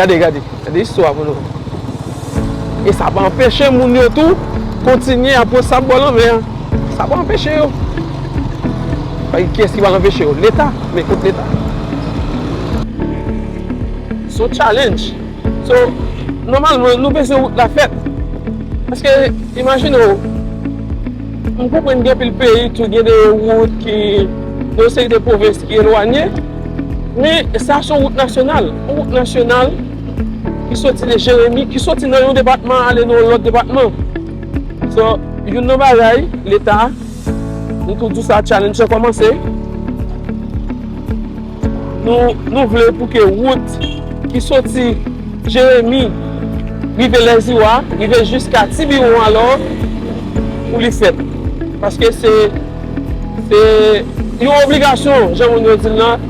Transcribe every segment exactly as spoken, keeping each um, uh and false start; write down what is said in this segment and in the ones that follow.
Gade, gade, gade istwa pou nou. E sa pa anpeche moun yo tou kontinye ap wè sab bò lanmè a. Sa pa anpeche yo. Pa gen kiyès ki pral anpeche yo. Leta, men kot Leta? Se yon challenge. So, nòmalman, nou bezwen wout la fèt. Paske, imajine w, m konprann gen anpil peyi tou gen de wout ki, nan yon seri de pwovens ki elwanye, men sa se yon wout nasyonal. Yon wout nasyonal ki soti de Jeremi, ki soti nan yon depatman ale nan yon lòt depatman. So, youn nan bagay, Leta, nou tou di sa, challenge lan kòmanse. Nou, nou vle pou ke wout ki soti Jeremi rive Lèziwa, rive jiska Tibiwon alò, pou li fèt. Paske se, se yon obligasyon, jan moun yo di l lan.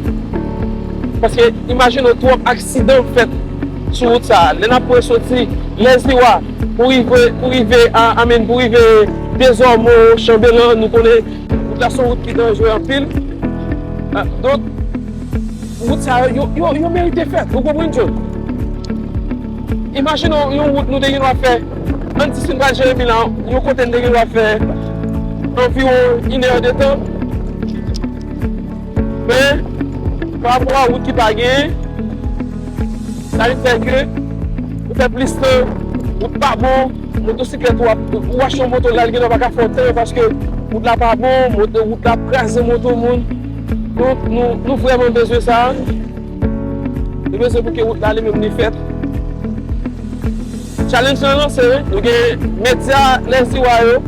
Paske imajine w twòp aksidan fèt sou wout sa a. Lè n ap pran soti Lèziwa pou rive, pou rive a, I mean, pou rive Dezòmo, Chanbelan, nou konnen wout la se yon wout ki danjere anpil. Ah, donk, wout sa yo, yo, yo, yo merite fèt. Ou konprann, John? Imajine w yon wout nou te gen dwa fè, ann di si n pral Jeremi la, yon kote n te gen dwa fè anviwon inè de tan. Men, pa rapò a wout ki pa genyen, sa vin fè ke ou fè plis tan, wout pa bon, motosiklèt ou ap, ou achte yon moto la, li gen dwa pa ka fè w tan paske wout la pa bon, moto, wout la ap kraze moto moun. Donk, nou, nou vrèman bezwen sa. Nou bezwen pou ke wout la li menm li fèt. Challenge lan lanse, wi. Nou gen medya Lèziwa yo.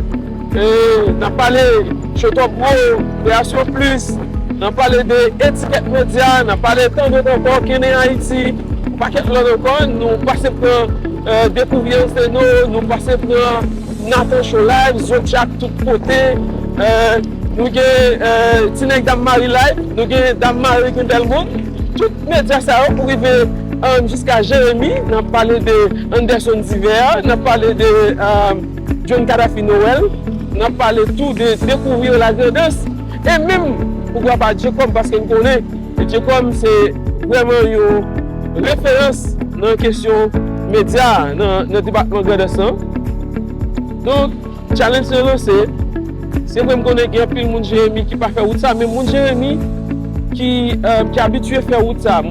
E, n ap pale Chotòp Gwo, Kreyasyon Plis. N ap pale de Etikèt Medya. N ap pale Tandot ankò, Kene Ayiti. Yon pakèt lòt ankò. Nou pase pran, e, Dekouvri Anseno. Nou pase pran Nathan Show Live, Zodiak tout kote. E, nou gen, e, Ti Nèg Dam Mari Live. Nou gen Dam Mari Gendèlmond. Tout medya sa yo pou rive, um, jiska Jeremi, n ap pale de Anderson Divert, n ap pale de, um, John Cadafy Noël, n ap pale tou de Découvrir la Grand'Anse, e menm poukwa pa Jacob, paske m konnen Jacob se vrèman yon referans nan kesyon medya nan, nan depatman Grand'Anse lan. Donk, challenge lan lanse. Se vre, m konnen gen anpil moun Jeremi ki pa fè wout sa, men moun Jeremi ki, eh, ki abitye fè wout sa,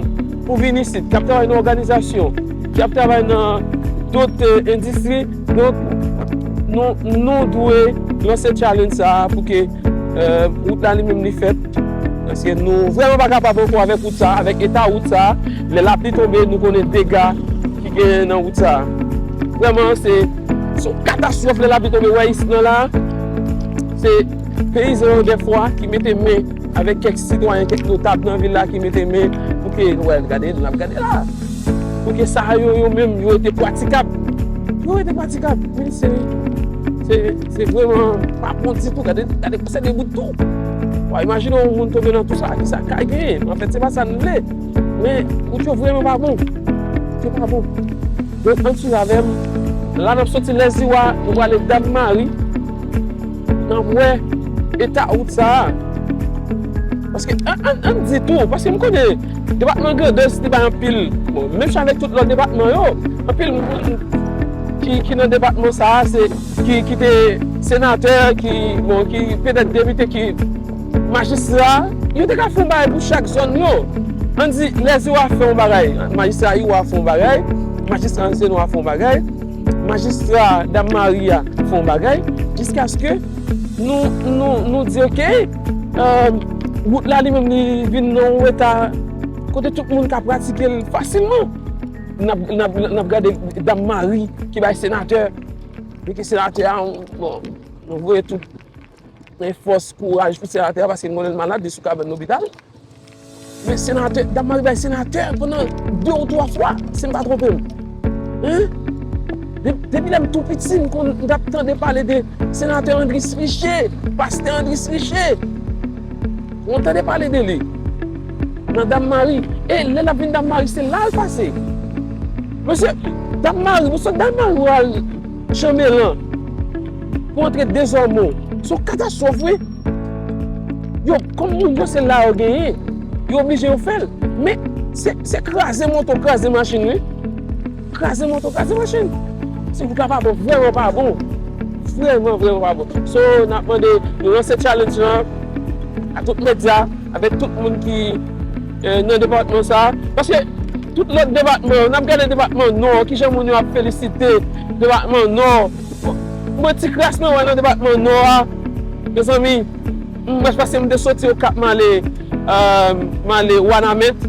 pou vin isit, k ap travay nan òganizasyon, k ap travay nan dòt, eh, endistri. Donk, nou, nou dwe lanse challenge sa a pou ke, eh, wout la li menm li fèt. Paske nou vrèman pa kapab ankò avèk wout sa a, avèk eta wout sa a. Lè lapli tonbe, nou konnen dega ki genyen nan wout sa a. Vrèman, se, se yon katastwòf lè lapli tonbe. Wè isit nan la, se peyizan yo dèfwa ki mete men avèk kèk sitwayen, kèk notab nan vil la ki mete men pou ke, wè, gade, n ap gade la. Pou ke sa yo, yo menm, yo rete pratikab. Yo rete pratikab. Men se, se, se vrèman pa bon ditou. Gade, gade, se de bout tou. Wa imajine yon moun tonbe nan tou sa, ki sa ka genyen. Anfèt, se pa sa n vle. Men, wout yo vrèman pa bon. Wout yo pa bon. Donk, ann swiv avè m. La, n ap soti Lèziwa, nou prale Dam Mari. N ap wè eta wout sa a. Paske, ann, ann, ann di tou, paske m konnen depatman Grandans, li bay anpil, bon, menm jan avèk tout lòt depatman yo, anpil moun ki, ki nan depatman sa a, se, ki, ki te senatè, ki, bon, ki petèt depite, ki majistra, yo te ka fè yon bagay pou chak zòn yo. Ann di, Lèziwa fè yon bagay, majistra Iwa fè yon bagay, majistra Anseno a fè yon bagay, majistra Dam Mari a fè yon bagay, jiskaske nou, nou, nou di, oke, eh, wout la li menm li vin nan yon eta kote tout moun ka pratike l fasilman. N ap, n ap, n ap gade Dam Mari ki bay senatè, men ke senatè a, bon, nou voye tout, men fòs, kouraj pou senatè a, paske n konnen l malad, li sou kabann lopital. Men senatè, Dam Mari bay senatè pandan de ou twa fwa, si m pa twonpe m. Hein? De-, depi lè m tou piti, m konn, m t ap tande pale de senatè Andris Riché, pastè Andris Riché. Ou tande pale de li nan Dam Mari. E lè l ap vin Dam Mari, se la l pase. Mesye, Dam Mari, ou sot Dam Mari, ou al Chanbelan pou antre Dezòmo. Se yon katastwòf, wi. Yo, kòm moun yo se la yo genyen, yo oblije yo fè l. Men, se, se kraze moto, kraze machin, wi. Kraze moto, kraze machin. Si wout la pa bon, vrèman pa bon. Vrèman, vrèman pa bon. So, n ap mande nou lanse challenge lan a tout medya, avèk tout moun ki, eh, nan depatman sa a. Paske tout lòt depatman yo, n ap gade depatman Nò, kijan moun yo ap felisite depatman Nò. Mwen ti kras mwen wè nan depatman Nò a, mezanmi, m, paske m te soti Okap, m ale, eh, m ale Wanament.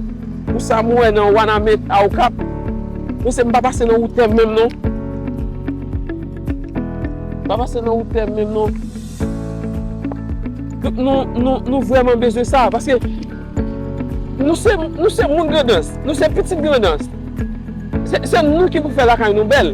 Pou sa m wè nan Wanament a Okap, mwen se m pa pase nan wout tè menm non. M pa pase nan wout tè menm non. Donk nou, nou, nou vrèman bezwen sa, paske nou se, nou se moun Grandans, nou se pitit Grandans. Se, se nou ki pou fè lakay nou bèl.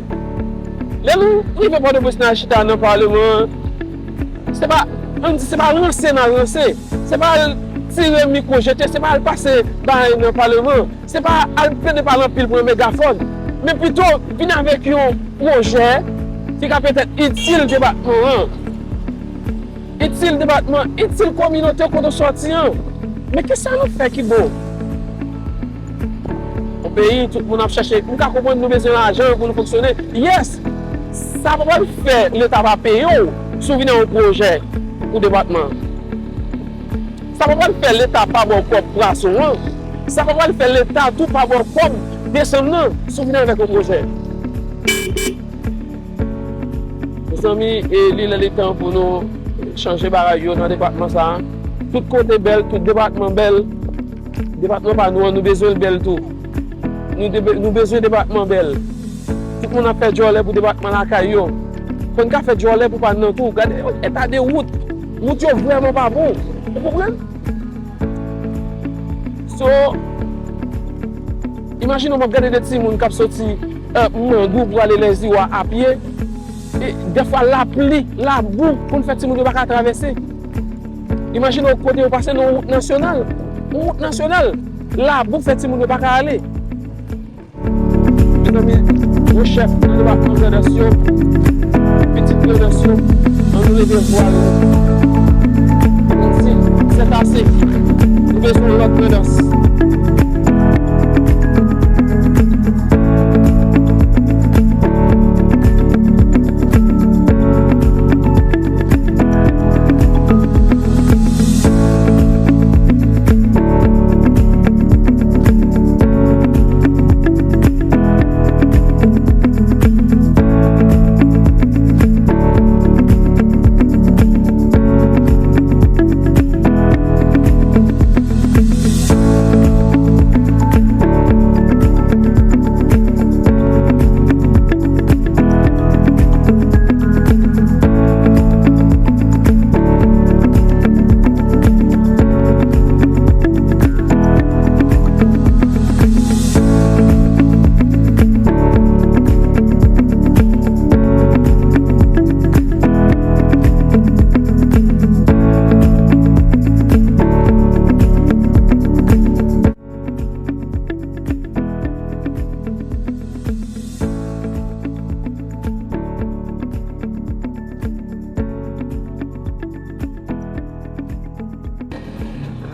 Lè nou rive Pòtoprens, n al chita nan Paleman an, se pa, ann di, se pa ranse n al ranse. Se pa al tire mikwo jete, se pa al pase bagay nan Paleman an. Se pa al plede pale anpil pran megafòn. Men pito vin avèk yon pwojè ki ka petèt itil depatman an. Itil depatman, itil kominote kote w sòti an. Men kisa nou fè ki bon? Yon peyi, tout moun ap chache. M ka konprann nou bezwen lajan pou nou fonksyone. Yes! Sa pa pral fè Leta pa peye w si w vin ak yon pwojè pou depatman an. Sa pa pral fè Leta pa ba w kòb pwason an. Sa pa pral fè Leta tou pa ba w kòb desanm nan si w vin avèk yon pwojè. Mezanmi, e li lè li tan pou nou chanje bagay yo nan depatman sa a. Tout kote bèl, tout depatman bèl. Depatman pa nou an, nou bezwen l bèl tou. Nou, de, nou bezwen depatman bèl. Tout moun ap fè djòlè pou depatman lakay yo. Fò n ka fè djòlè pou pa n nan tou. Gade eta de wout. Wout yo vrèman pa bon. Ou konprann? So, imajine w m ap gade de timoun k ap soti, eh, Mandou pou ale Lèziwa a pye. E dèfwa lapli, labou konn fè timoun yo pa ka travèse. Imajine w kote yo pase nan wout nasyonal. Yon wout nasyonal, labou fè timoun yo pa ka ale. Mezanmi, gwo chèf nan depatman Grandans yo, pitit Grandans yo, ann nou leve vwa nou. Ann di, c'est assez. Nou bezwen yon lòt Grandans.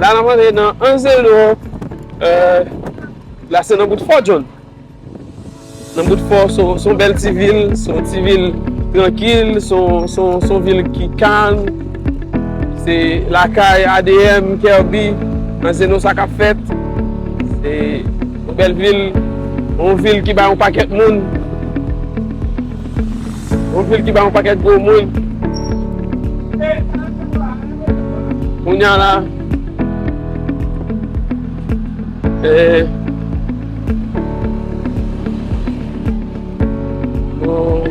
La, n ap antre nan Anzeno, eh, la se nan bout fò, John. Nan bout fò, se yon, se yon bèl ti vil, se yon ti vil trankil, se yon, se yon, se yon vil ki kalm. Se lakay A D M, Kerby, Anzeno sa k ap fèt. Se yon bèl vil, yon vil ki bay yon pakèt moun. Yon vil ki bay yon pakèt gwo moun. Kounye a la, eh, bon,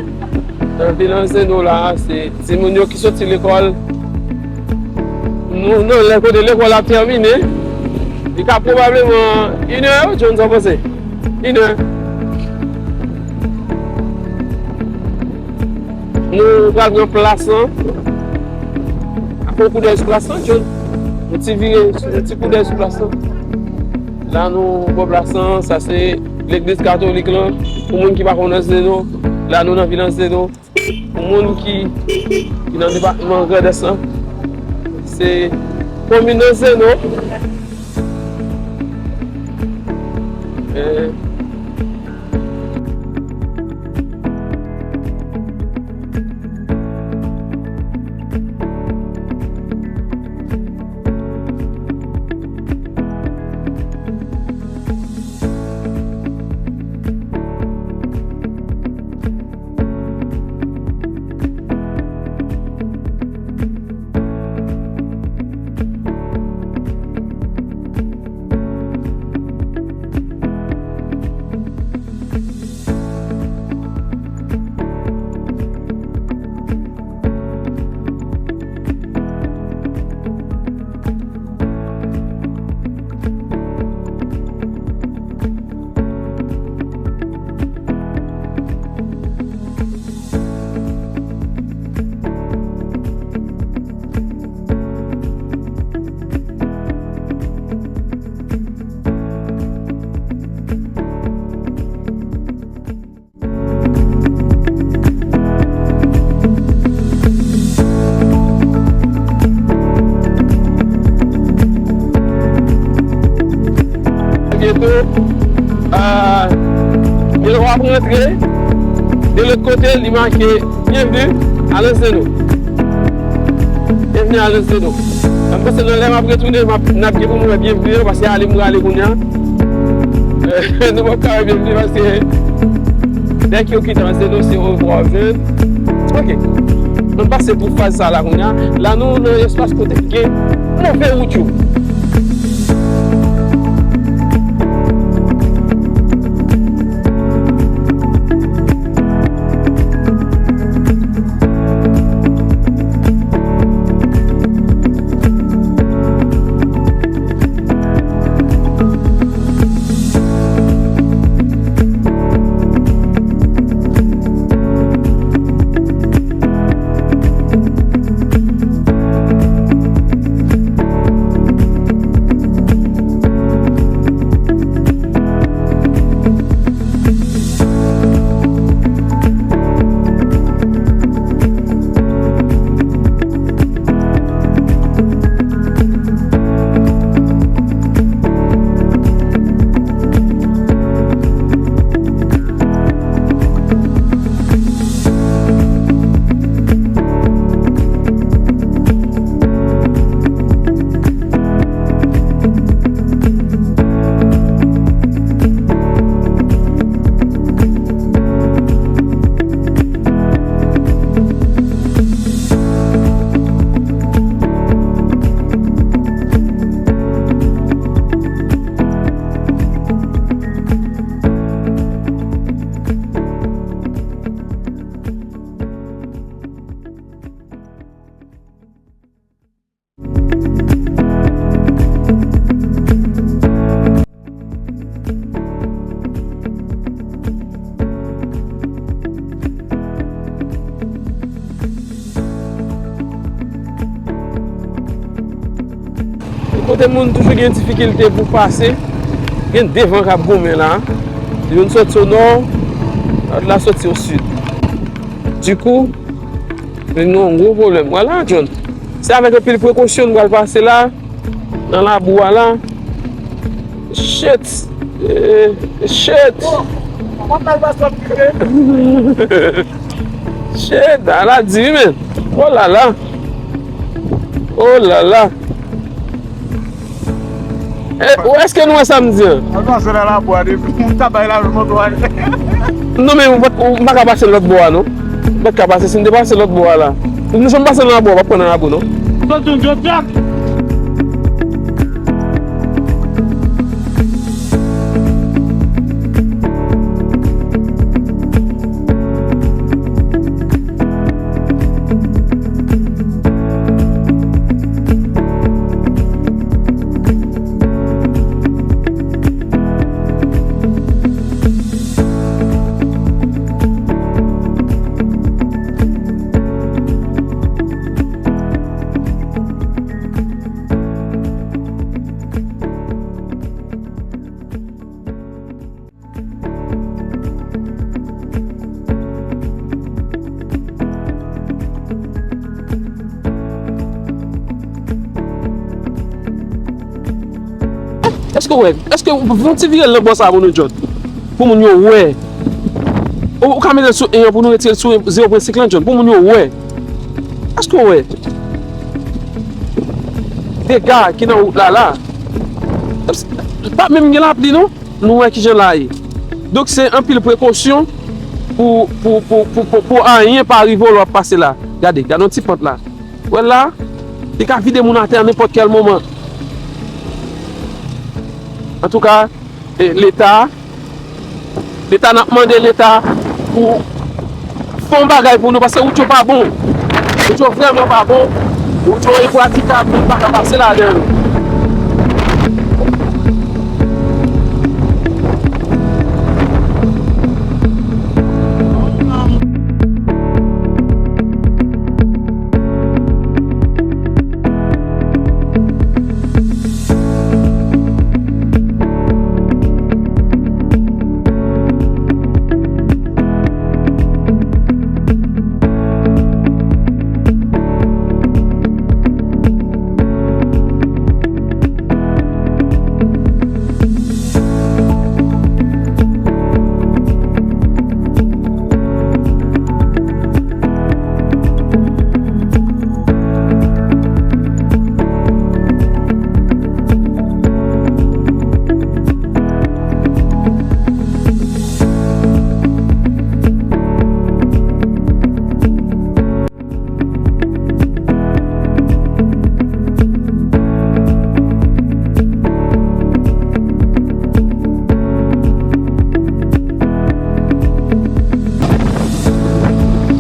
nan vil Anzeno la, se timoun yo ki soti lekòl. Nou nan lè kote lekòl ap tèmine. Li ka pwobableman inè, John, sa w panse? Inè. Nou pral pran plas lan. Ap fè yon koudèy sou plas lan, John. Yon ti vire, yon ti koudèy sou plas lan. La nou bò plas lan, sa se legliz katolik lan. Pou moun ki pa konn Anzeno, la nou nan vil Anzeno. Pou moun ki, ki nan depatman Grandans lan, se komin Anzeno. Eh, eh, Ap rantre, de lòt kote, li make, "Bienvenue à l'Anse de Nos." "Bienvenue à l'Anse de Nos." Mwen panse nan lè m ap retounen, m ap, n ap gen pou nou wè "Bienvenue" an, paske ale m prale kounye a. Nou p ap ka wè "Bienvenue" paske dèk yo kite "Anse de Nos", se "Au revoir, au revoir." Ok. Nou pase pou faz sa la kounye a. La nou nan espas kote ki gen move wout yo. Kote moun toujou gen difikilte pou pase, gen devan k ap goumen la. Youn soti o nò, lòt la soti o sid. Dikou, nou gen yon gwo pwoblèm. Vwala, John. Se avèk anpil prekosyon nou pral pase la, nan labou a la. Shit! Eh, shit! Shit! Ala di wi, men. Oh la la! Oh la la! Eh, ou, èske nou wè sa m di an? Al pase nan labou a depi. M ta bay la moto a. Non, men ou pa, ou pa ka pase lòt bò a, non. Ou pa ka pase, si n te pase lòt bò a la. Nou janm pase nan labou a, w ap pran nan labou, non. Sòti yon jòt jak. Èske w wè? Èske w fè yon ti vire l nan bò sa a pou nou, John? Pou moun yo wè. Ou, ou ka mete l sou en an pou nou retire l sou zewo pwen senk lan, John, pou moun yo wè. Èske w wè? Dega ki nan wout la, la. Pa menm gen lapli, non. Nou wè kijan la ye. Donk, se anpil prekosyon pou, pou, pou, pou, pou, pou anyen pa rive w lè w ap pase la. Gade, gade yon ti pant la. Wè l la, li ka vide moun atè a nenpòt kèl moman. Antouka, e, Leta, Leta, n ap mande Leta pou fè yon bagay pou nou, paske wout yo pa bon. Wout yo vrèman pa bon. Wout yo enpratikab, moun pa ka pase ladan yo.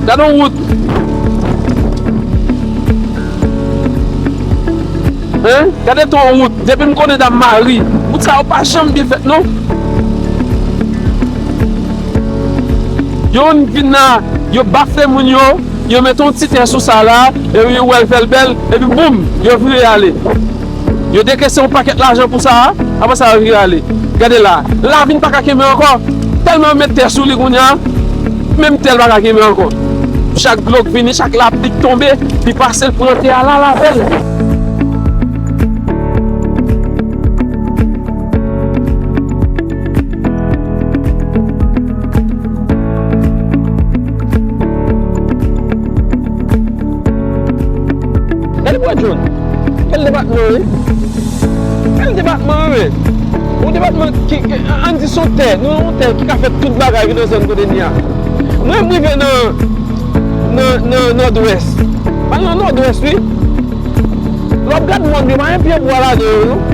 Gade yon wout. Hein? Gade ton wout. Depi m konnen Dam Mari, wout sa yo pa janm byen fèt, non. Yo vin la, yo bafe moun yo, yo mete yon ti tè sou sa la, epi yo wè l fè l bèl, epi boum, yo vire ale. Yo dekese yon pakèt lajan pou sa a, apre sa yo vire ale. Gade la, lavin pa ka kenbe ankò. Tèlman yo met tè sou li kounye a, menm tè l pa ka kenbe ankò. Chak dlo k vini, chak lapli k tonbe, li pase l pran tè a la l avè l. Gade bwa John. Bèl depatman wi. Bèl depatman wi. Yon depatman ki, ki, ann di se yon tè. Nou nan yon tè ki ka fè tout bagay ki nan zòn kote n ye a. Mwen m rive nan, nan, nan Nòdwès. M al nan Nòdwès wi. Lè w ap gad mòn yo, pa gen pye bwa ladan yo non.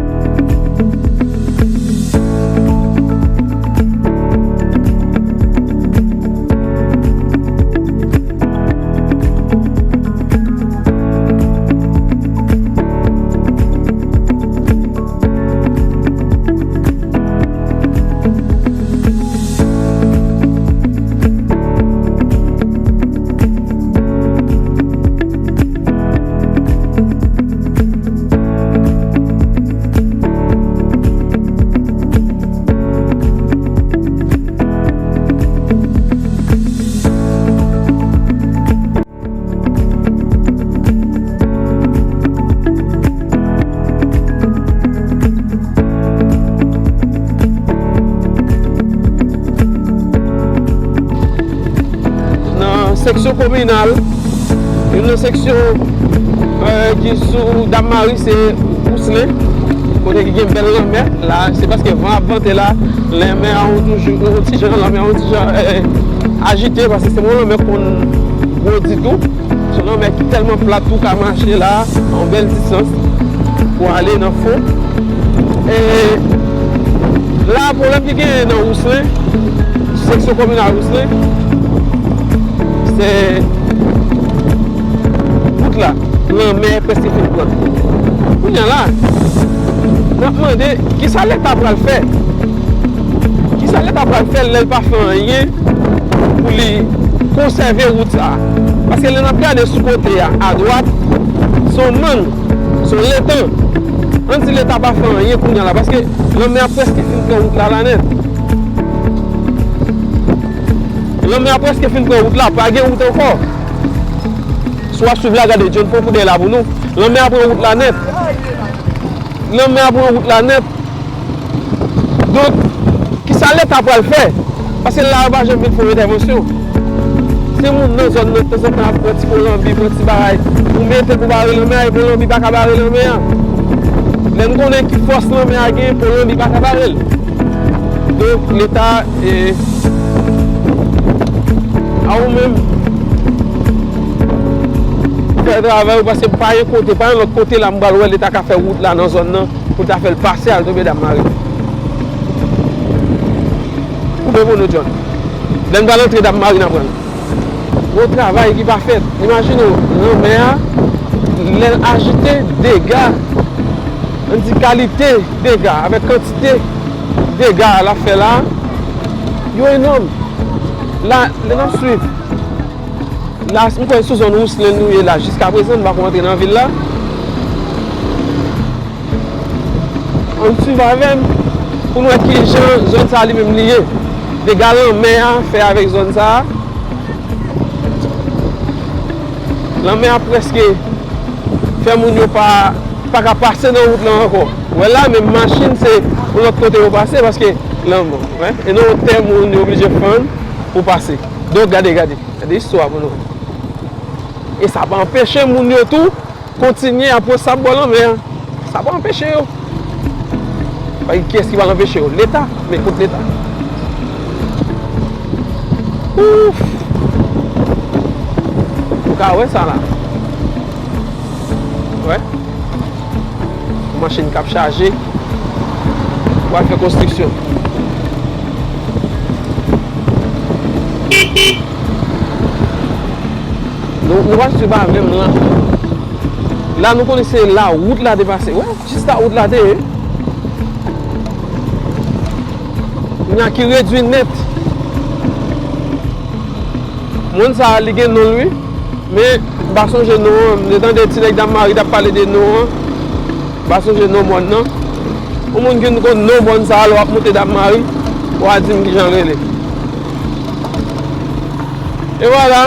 Nan seksyon kominal, youn nan seksyon, eh, ki sou Dam Mari se Wouslen, kote ki gen bèl lanmè. La, se paske van ap vante la, lanmè a yon toujou, yon ti jan, lanmè a yon ti jan, eh, ajite, paske se yon lanmè k konn gwo ditou. Se yon lanmè ki tèlman plat tou ka mache la, yon bèl distans pou ale nan fon. E la, pwoblèm ki genyen nan Wouslen, seksyon kominal Wouslen, se wout la, lanmè prèske fin pran. Kounye a la, n ap mande, kisa Leta pral fè? Kisa Leta pral fè lè l pa fè anyen pou li konsève wout sa a? Paske lè n ap gade sou kote a, adwat, se yon mang, se yon letan. Ann di Leta pa fè anyen kounye a la, paske lanmè a prèske fin pran wout la, la nèt. Lanmè a prèske fin pran wout la, pa gen wout ankò. Si w ap swiv la, gade, John pran koudèy la pou nou. Lanmè a pran wout la nèt. Lanmè a pran wout la nèt. Donk, kisa Leta pral fè? Paske la yo pa janm vin fè yon entèvansyon. Se moun nan zòn nan, tanzantan, ap pran ti pon lanbi, pran ti bagay. Ou mete pou bare lanmè a, e pon lanbi pa ka bare lanmè a. Lè n konnen ki fòs lanmè a genyen, pon lanbi pa ka bare l. Donk, Leta, e, a ou menm, fè travay ou, paske pa yon kote, pa yon lòt kote la, m pral wè Leta ka fè wout la nan zòn nan. Pou ta fè l pase al tonbe Dam Mari. Koupe pou nou, John. Lè n pral antre Dam Mari, n a pran l. Gwo travay ki pa fèt. Imajine w, lanmè a, lè l ajite, dega, ann di kalite dega, avèk kantite dega l ap fè la, yo enòm. La, lè n ap swiv, la, m kwè sou zòn Wouslen nou ye la. Jiskaprezan, n pako antre nan vil la. Ann swiv avè m pou n wè kijan zòn sa a li menm li ye. Dega lanmè a fè avèk zòn sa a. Lanmè a prèske fè moun yo pa, pa ka pase nan wout lan ankò. Ou wè la, menm machin se yon lòt kote yo pase paske lanmè, wè, e nan yon tè moun yo oblije fann pou pase. Donk, gade, gade. Gade istwa pou nou. E sa pa anpeche moun yo tou kontinye ap wè sab bò lanmè a. Sa pa anpeche yo. Pa gen kiyès ki pral anpeche yo. Leta, men kot Leta. Ouf! Ou ka wè sa la. Wè. Machin k ap chaje pou al fè konstriksyon. Nou, nou pa swiv avè m lan. La, nou konnen se la wout la te pase. Wè, jis la wout la te ye. Kounye a ki redui nèt. Mòn sa a, li gen non l, wi. Men, m pa sonje non an. M te tande ti nèg Dam Mari t ap pale de non an. M pa sonje non mòn nan. Yon moun ki konn non mòn sa a, lè w ap monte Dam Mari, w a di m kijan l rele. E vwala,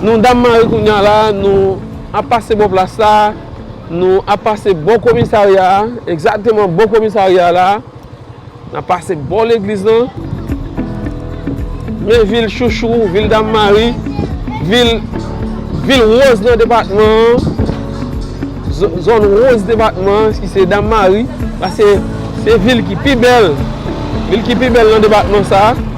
nou Dam Mari kounye a la, nou ap pase bò plas la, nou ap pase bò komisarya a, egzakteman bò komisarya a la. N ap pase bò legliz lan. Men vil chouchou, vil Dam Mari, vil, vil woz nan depatman an. Zò-, zòn woz depatman an, ki se Dam Mari. Paske se vil ki pi bèl. Vil ki pi bèl nan depatman sa a.